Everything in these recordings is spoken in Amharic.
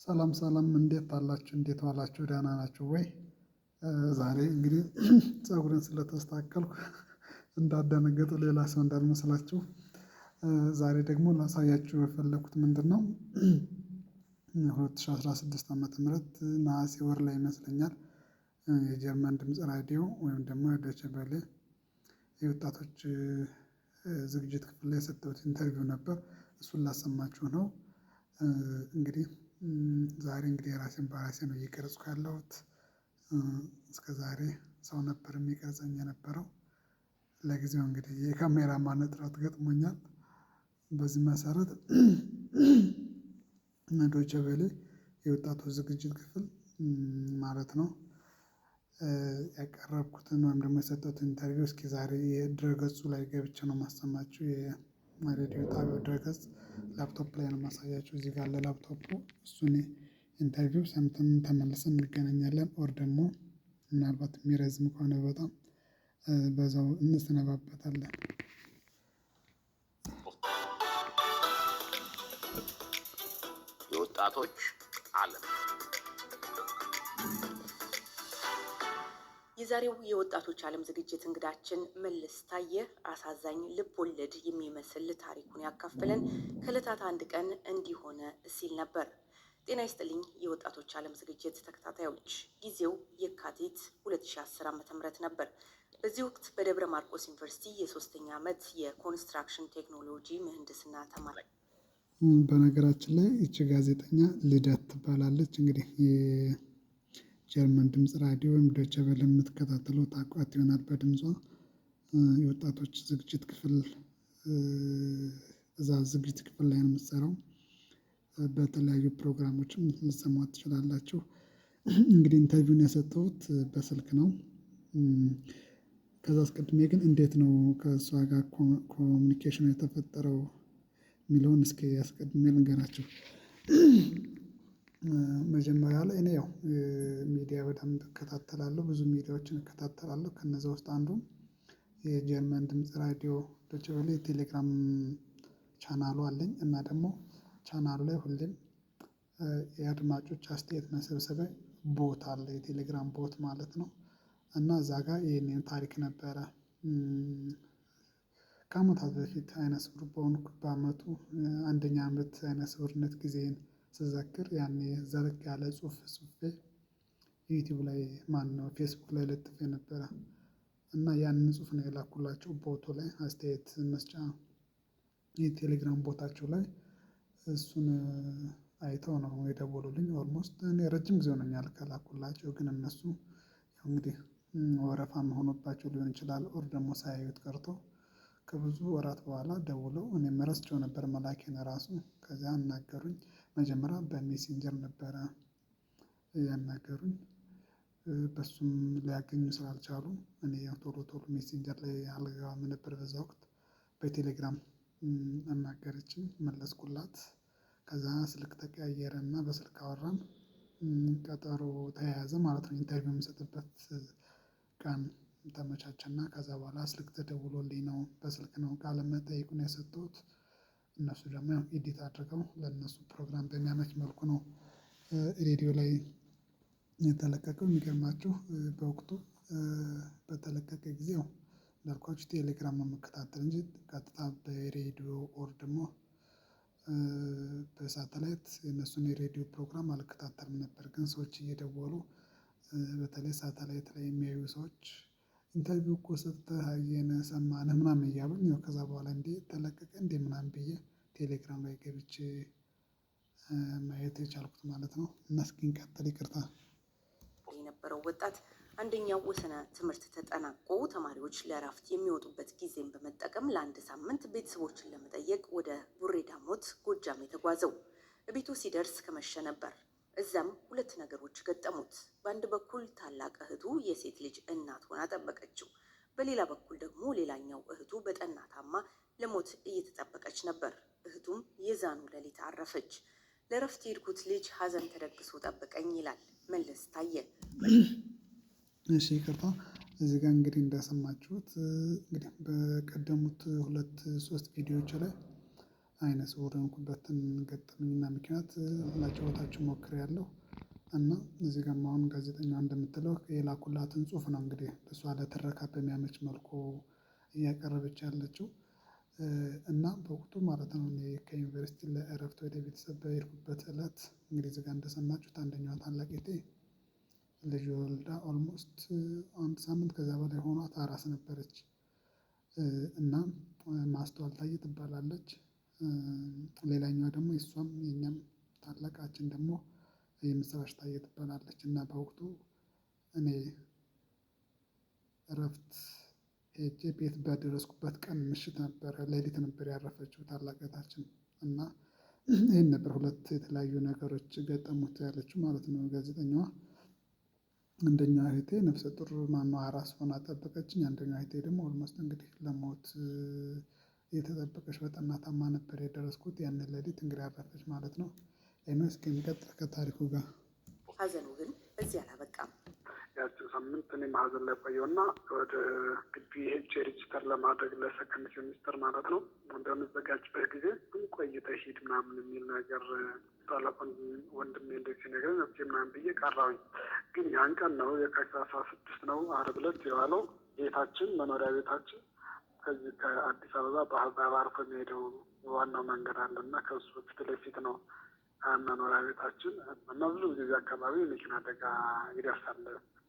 ሰላም ሰላም፣ እንዴት አላችሁ? እንዴት ዋላችሁ? ደህና ናችሁ ወይ? ዛሬ እንግዲህ ፀጉሬን ስለተስተካከልኩ እንዳትደነግጡ፣ ሌላ ሰው እንዳልመስላችሁ። ዛሬ ደግሞ ላሳያችሁ የፈለኩት ምንድነው? 2016 ዓመተ ምህረት ነሐሴ ወር ላይ ይመስለኛል፣ የጀርመን ድምጽ ራዲዮ ወይም ደግሞ የዶቼ ቬለ የወጣቶች ዝግጅት ክፍል ላይ የሰጠሁት interview ነበር። እሱን ላሰማችሁ ነው። እንግዲህ ዛሬ እንግዲህ ራሴን በራሴ ነው እየቀረጽኩ ያለሁት። እስከ ዛሬ ሰው ነበር የሚቀርጸኝ የነበረው። ለጊዜው እንግዲህ የካሜራማን እጥረት ገጥሞኛል። በዚህ መሰረት ዶቼ ቬለ የወጣቶች ዝግጅት ክፍል ማለት ነው፣ ያቀረብኩትን ወይም ደግሞ የሰጠሁትን interview እስኪ ዛሬ የድረገጹ ላይ ገብቼ ነው የማሰማችሁ። የሬዲዮ ጣቢያው ድረገጽ ላፕቶፕ ላይ ነው የማሳያችሁ። እዚህ ጋር ለላፕቶፑ እሱን interview ሰምተን ተመልሰን እንገናኛለን። Or ደግሞ ምናልባት የሚረዝም ከሆነ በጣም በዛው እንሰነባበታለን። የወጣቶች ዓለም። የዛሬው የወጣቶች ዓለም ዝግጅት እንግዳችን መለስ ታየ አሳዛኝ ልብ ወለድ የሚመስል ታሪኩን ያካፈለን ከዕለታት አንድ ቀን እንዲሆነ ሲል ነበር። ጤና ይስጥልኝ የወጣቶች ዓለም ዝግጅት ተከታታዮች፣ ጊዜው የካቲት 2010 ዓ.ም ነበር። በዚህ ወቅት በደብረ ማርቆስ ዩኒቨርሲቲ የሶስተኛ ዓመት የኮንስትራክሽን ቴክኖሎጂ ምህንድስና ተማሪ በነገራችን ላይ ይቺ ጋዜጠኛ ልደት ትባላለች። እንግዲህ የጀርመን ድምፅ ራዲዮ ወይም ዶቼ ቬለ የምትከታተለው ታውቋት ይሆናል በድምጿ። የወጣቶች ዝግጅት ክፍል፣ እዛ ዝግጅት ክፍል ላይ ነው የምትሰራው። በተለያዩ ፕሮግራሞችም ልትሰሟት ትችላላችሁ። እንግዲህ interview ን የሰጠሁት በስልክ ነው። ከዛ አስቀድሜ ግን እንዴት ነው ከእሷ ጋር communication የተፈጠረው የሚለውን እስኪ አስቀድሜ ልንገራችሁ። መጀመሪያ ላይ እኔ ያው ሚዲያ በደንብ እከታተላለሁ፣ ብዙ ሚዲያዎችን እከታተላለሁ። ከነዛ ውስጥ አንዱ የጀርመን ድምጽ ራዲዮ ዶቼ ቬለ የቴሌግራም ቻናሉ አለኝ፣ እና ደግሞ ቻናሉ ላይ ሁሌም የአድማጮች አስተያየት መሰብሰቢያ bot አለ፣ የቴሌግራም bot ማለት ነው። እና እዛ ጋር ይሄንን ታሪክ ነበረ። ከአመታት በፊት አይነ ስውር በሆንኩ በአመቱ አንደኛ አመት አይነ ስውርነት ጊዜን ስዘክር ያኔ ዘለግ ያለ ጽሁፍ ጽፌ ዩቲዩብ ላይ፣ ማነው፣ ፌስቡክ ላይ ለጥፌ ነበረ። እና ያንን ጽሁፍ ነው የላኩላቸው bot ኡ ላይ፣ አስተያየት መስጫ የቴሌግራም bot ኣቸው ላይ። እሱን አይተው ነው የደወሉልኝ። Almost እኔ ረጅም ጊዜ ሆኖኛል ከላኩላቸው፣ ግን እነሱ ያው እንግዲህ ወረፋም ሆኖባቸው ሊሆን ይችላል or ደግሞ ሳያዩት ቀርቶ ከብዙ ወራት በኋላ ደውለው፣ እኔም ረስቼው ነበር መላኬን ራሱ። ከዚያ አናገሩኝ። መጀመሪያ በሜሴንጀር ነበረ ያናገሩኝ። በሱም ሊያገኙ ስላልቻሉ፣ እኔ ያው ቶሎ ቶሎ ሜሴንጀር ላይ አልገባም ነበር በዛ ወቅት፣ በቴሌግራም አናገረችኝ፣ መለስኩላት። ከዛ ስልክ ተቀያየረ እና በስልክ አወራን። ቀጠሮ ተያያዘ ማለት ነው። Interview የምሰጥበት ቀን ተመቻቸና ከዛ በኋላ ስልክ ተደውሎልኝ ነው፣ በስልክ ነው ቃለ መጠይቁን የሰጠሁት። እነሱ ደግሞ edit አድርገው ለእነሱ ፕሮግራም በሚያመች መልኩ ነው ሬዲዮ ላይ የተለቀቀው። የሚገርማችሁ በወቅቱ በተለቀቀ ጊዜ ያው እንዳልኳችሁ ቴሌግራም ነው የምከታተል እንጂ ቀጥታ በሬዲዮ or ደግሞ በሳተላይት የእነሱን የሬዲዮ ፕሮግራም አልከታተልም ነበር። ግን ሰዎች እየደወሉ፣ በተለይ ሳተላይት ላይ የሚያዩ ሰዎች interview እኮ ሰጥተህ አየን፣ ሰማንህ ምናምን እያሉኝ፣ ያው ከዛ በኋላ እንዴ ተለቀቀ እንዴ ምናምን ብዬ ቴሌግራም ላይ ገብቼ ማየት የቻልኩት ማለት ነው። እና እስኪ እንቀጥል፣ ይቅርታ። የነበረው ወጣት አንደኛው ወሰነ ትምህርት ተጠናቆ ተማሪዎች ለእረፍት የሚወጡበት ጊዜን በመጠቀም ለአንድ ሳምንት ቤተሰቦችን ለመጠየቅ ወደ ቡሬ ዳሞት ጎጃም የተጓዘው። ቤቱ ሲደርስ ከመሸ ነበር። እዛም ሁለት ነገሮች ገጠሙት። በአንድ በኩል ታላቅ እህቱ የሴት ልጅ እናት ሆና ጠበቀችው። በሌላ በኩል ደግሞ ሌላኛው እህቱ በጠና ታማ ለሞት እየተጠበቀች ነበር። እህቱም የዛኑ ሌሊት አረፈች። ለእረፍት የሄድኩት ልጅ ሀዘን ተደግሶ ጠበቀኝ ይላል መለስ ታየ። እሺ ይቅርታ፣ እዚህ ጋር እንግዲህ እንደሰማችሁት እንግዲህ በቀደሙት ሁለት ሶስት ቪዲዮዎች ላይ አይነ ስውር የሆንኩበትን ገጠመኝና ምክንያት ላጫውታችሁ ሞክሬያለሁ። እና እዚህ ጋርም አሁን ጋዜጠኛዋ እንደምትለው የላኩላትን ጽሁፍ ነው እንግዲህ እሷ ለትረካ በሚያመች መልኩ እያቀረበች ያለችው። እና በወቅቱ ማለት ነው እኔ ከዩኒቨርሲቲ ለእረፍት ወደ ቤተሰብ በሄድኩበት እለት እንግዲህ እዚህ ጋር እንደሰማችሁት አንደኛዋ ታላቅ እህቴ ልጅ ወልዳ almost አንድ ሳምንት ከዛ በላይ ሆኗት አራስ ነበረች። እና ማስተዋል ታዬ ትባላለች። ሌላኛዋ ደግሞ የእሷም የእኛም ታላቃችን ደግሞ የምስራች ታዬ ትባላለች። እና በወቅቱ እኔ እረፍት ሄጄ ቤት በደረስኩበት ቀን ምሽት ነበረ ሌሊት ነበር ያረፈችው ታላቅ እህታችን። እና ይህን ነበር ሁለት የተለያዩ ነገሮች ገጠሙት ያለችው ማለት ነው ጋዜጠኛዋ። አንደኛዋ እህቴ ነፍሰ ጡር ማነው አራስ ሆና ጠበቀችኝ። አንደኛዋ እህቴ ደግሞ almost እንግዲህ ለሞት የተጠበቀች በጠና ታማ ነበር የደረስኩት። ያንን ሌሊት እንግዲህ አረፈች ማለት ነው። እስኪ እንቀጥል ከታሪኩ ጋር። ሀዘኑ ግን እዚህ አላበቃም። ያችን ሳምንት እኔም ሀዘን ላይ ቆየሁና ወደ ግቢ ሄጄ register ለማድረግ ለ second semester ማለት ነው በምዘጋጅበት ጊዜ ግን ቆይተህ ሂድ ምናምን የሚል ነገር ታላቅ ወንድሜ እንደዚህ ሲነግረኝ okay ምናምን ብዬ ቀራሁኝ። ግን ያን ቀን ነው የካቲት 16 ነው ዓርብ ዕለት የዋለው። ቤታችን መኖሪያ ቤታችን ከዚህ ከአዲስ አበባ ባህር ዳር አርፎ የሚሄደው ዋናው መንገድ አለ እና ከሱ ፊት ለፊት ነው መኖሪያ ቤታችን እና ብዙ ጊዜ አካባቢ የመኪና አደጋ ይደርሳል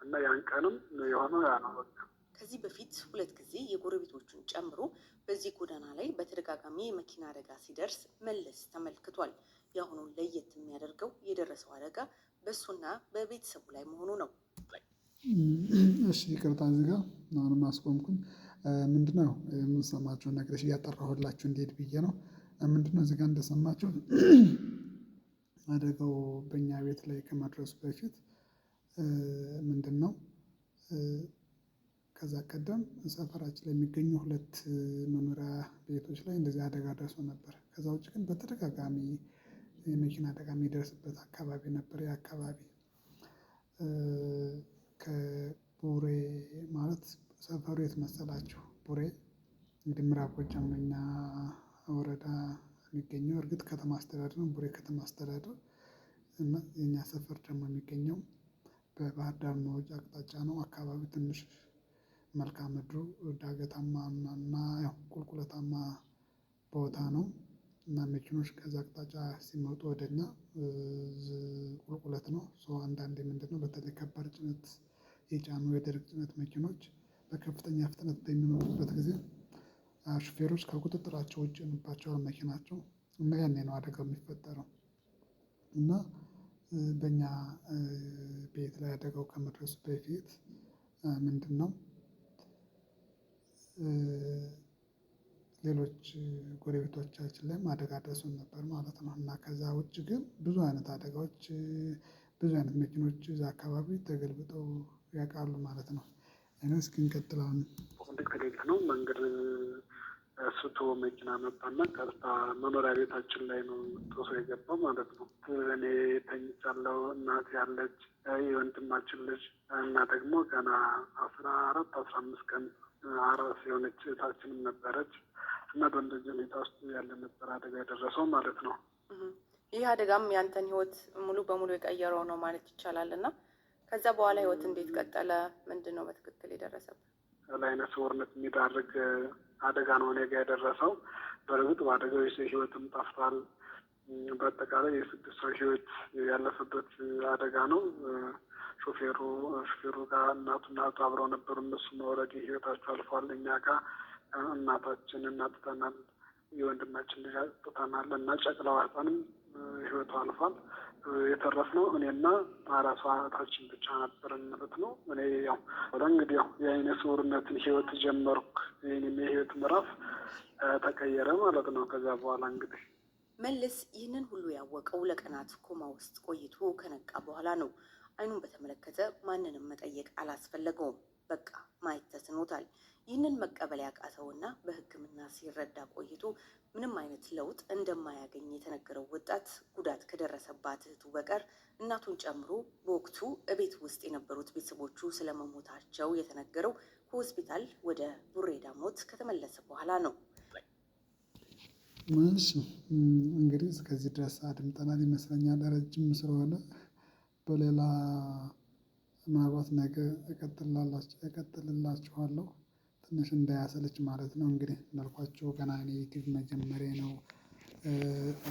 እና ያን ቀንም የሆነው ያ ነው በቃ። ከዚህ በፊት ሁለት ጊዜ የጎረቤቶቹን ጨምሮ በዚህ ጎዳና ላይ በተደጋጋሚ የመኪና አደጋ ሲደርስ መለስ ተመልክቷል። የአሁኑን ለየት የሚያደርገው የደረሰው አደጋ በእሱና በቤተሰቡ ላይ መሆኑ ነው። እሺ ይቅርታ እዚህ ጋር አሁንም አስቆምኩኝ። ምንድነው የምንሰማቸውን ነገሮች እያጠራሁላችሁ እንዲሄድ ብዬ ነው። ምንድነው እዚህ ጋር እንደሰማችሁ አደጋው በእኛ ቤት ላይ ከመድረሱ በፊት ምንድነው? ከዛ ቀደም ሰፈራችን ላይ የሚገኙ ሁለት መኖሪያ ቤቶች ላይ እንደዚህ አደጋ ደርሶ ነበር። ከዛ ውጪ ግን በተደጋጋሚ የመኪና አደጋ የሚደርስበት አካባቢ ነበር። ያ አካባቢ ከቡሬ ማለት ሰፈሩ የት መሰላችሁ? ቡሬ እንግዲህ ምዕራብ ጎጃም ነው እኛ ወረዳ የሚገኘው እርግጥ ከተማ አስተዳደር ነው፣ ቡሬ ከተማ አስተዳደር። እና የኛ ሰፈር ደግሞ የሚገኘው በባህር ዳር መውጫ አቅጣጫ ነው። አካባቢው ትንሽ መልክዓ ምድሩ ዳገታማ እና ያው ቁልቁለታማ ቦታ ነው። እና መኪኖች ከዛ አቅጣጫ ሲመጡ ወደኛ ቁልቁለት ነው። so አንዳንዴ ምንድነው በተለይ ከባድ ጭነት የጫኑ የደረቅ ጭነት መኪኖች በከፍተኛ ፍጥነት በሚመጡበት ጊዜ ሹፌሮች ከቁጥጥራቸው ውጭ ይሆንባቸዋል መኪናቸው፣ እና ያኔ ነው አደጋው የሚፈጠረው። እና በእኛ ቤት ላይ አደጋው ከመድረሱ በፊት ምንድነው ሌሎች ጎረቤቶቻችን ላይም አደጋ ደርሶ ነበር ማለት ነው። እና ከዛ ውጭ ግን ብዙ አይነት አደጋዎች ብዙ አይነት መኪኖች እዛ አካባቢ ተገልብጠው ያውቃሉ ማለት ነው። እኔ እስኪ እንቀጥል አሁን። ልክ ነው መንገድ ስቶ መኪና መጣና ቀጥታ መኖሪያ ቤታችን ላይ ነው ጥሶ የገባው ማለት ነው። እኔ ተኝቻለሁ፣ እናት ያለች የወንድማችን ልጅ እና ደግሞ ገና 14 15 ቀን አራስ የሆነች እህታችንም ነበረች እና በእንደዚህ ሁኔታ ውስጥ ያለ ነበር አደጋ የደረሰው ማለት ነው። ይህ አደጋም ያንተን ህይወት ሙሉ በሙሉ የቀየረው ነው ማለት ይቻላል። እና ከዛ በኋላ ህይወት እንዴት ቀጠለ? ምንድን ነው በትክክል የደረሰብህ? ለዓይነ ስውርነት የሚዳርግ አደጋ ነው እኔ ጋ የደረሰው። በእርግጥ በአደጋው የሰው ህይወትም ጠፍቷል። በአጠቃላይ የስድስት ሰው ህይወት ያለፈበት አደጋ ነው። ሾፌሩ ጋር እናቱ አብረው ነበሩ። እነሱ already ህይወታቸው አልፏል። እኛ ጋር እናታችንን አጥተናል፣ የወንድማችን ልጅ አጥተናል እና ጨቅላዋ ህፃንም ህይወቱ አልፏል። የተረፍነው እኔና አራሷ እህታችን ብቻ ነበርን ማለት ነው። እኔ ያው እንግዲህ ያው የአይነ ስውርነትን ህይወት ጀመርኩ። የእኔም የህይወት ምዕራፍ ተቀየረ ማለት ነው። ከዛ በኋላ እንግዲህ መለስ ይህንን ሁሉ ያወቀው ለቀናት ኮማ ውስጥ ቆይቶ ከነቃ በኋላ ነው። አይኑን በተመለከተ ማንንም መጠየቅ አላስፈለገውም። በቃ ማየት ተስኖታል። ይህንን መቀበል ያቃተውና በሕክምና ሲረዳ ቆይቶ ምንም አይነት ለውጥ እንደማያገኝ የተነገረው ወጣት ጉዳት ከደረሰባት እህቱ በቀር እናቱን ጨምሮ በወቅቱ እቤት ውስጥ የነበሩት ቤተሰቦቹ ስለመሞታቸው የተነገረው ከሆስፒታል ወደ ቡሬ ዳሞት ከተመለሰ በኋላ ነው። እሺ እንግዲህ እስከዚህ ድረስ አድምጠናል ይመስለኛል፣ ረጅም ስለሆነ በሌላ ምናልባት ነገ እቀጥልላችኋለሁ። ትንሽ እንዳያሰለች ማለት ነው። እንግዲህ እንዳልኳችሁ ገና እኔ ዩቲዩብ መጀመሪያ ነው።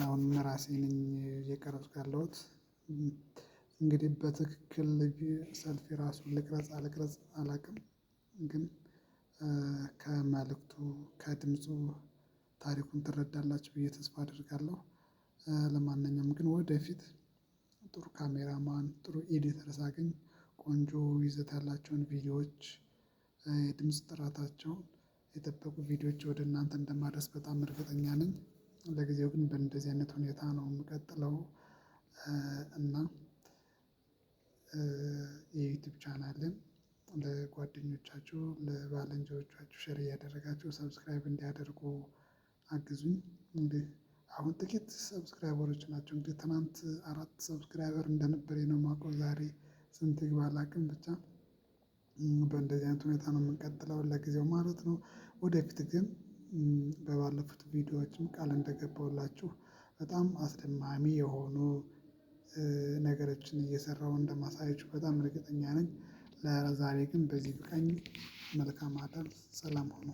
አሁንም ራሴ ነኝ እየቀረጽኩ ያለሁት። እንግዲህ በትክክል ሰልፊ ራሱን ልቅረጽ አልቅረጽ አላውቅም፣ ግን ከመልእክቱ ከድምፁ ታሪኩን ትረዳላችሁ ብዬ ተስፋ አደርጋለሁ። ለማንኛውም ግን ወደፊት ጥሩ ካሜራማን፣ ጥሩ editor ሳገኝ ቆንጆ ይዘት ያላቸውን ቪዲዮዎች፣ የድምፅ ጥራታቸውን የጠበቁ ቪዲዮዎች ወደ እናንተ እንደማደርስ በጣም እርግጠኛ ነኝ። ለጊዜው ግን በእንደዚህ አይነት ሁኔታ ነው የምቀጥለው። እና የዩቲዩብ ቻናልን ለጓደኞቻችሁ፣ ለባልንጀሮቻችሁ share እያደረጋችሁ subscribe እንዲያደርጉ አግዙኝ። እንግዲህ አሁን ጥቂት subscriber ኦች ናቸው። እንግዲህ ትናንት 4 subscriber እንደነበረ ነው የማውቀው። ዛሬ ስንት ይግባ አላውቅም። ብቻ በእንደዚህ አይነት ሁኔታ ነው የምንቀጥለው ለጊዜው ማለት ነው። ወደፊት ግን በባለፉት ቪዲዮዎችም ቃል እንደገባሁላችሁ በጣም አስደማሚ የሆኑ ነገሮችን እየሰራሁ እንደማሳያችሁ በጣም እርግጠኛ ነኝ። ለዛሬ ግን በዚህ ብቃኝ። መልካም አዳር፣ ሰላም ሁኑ።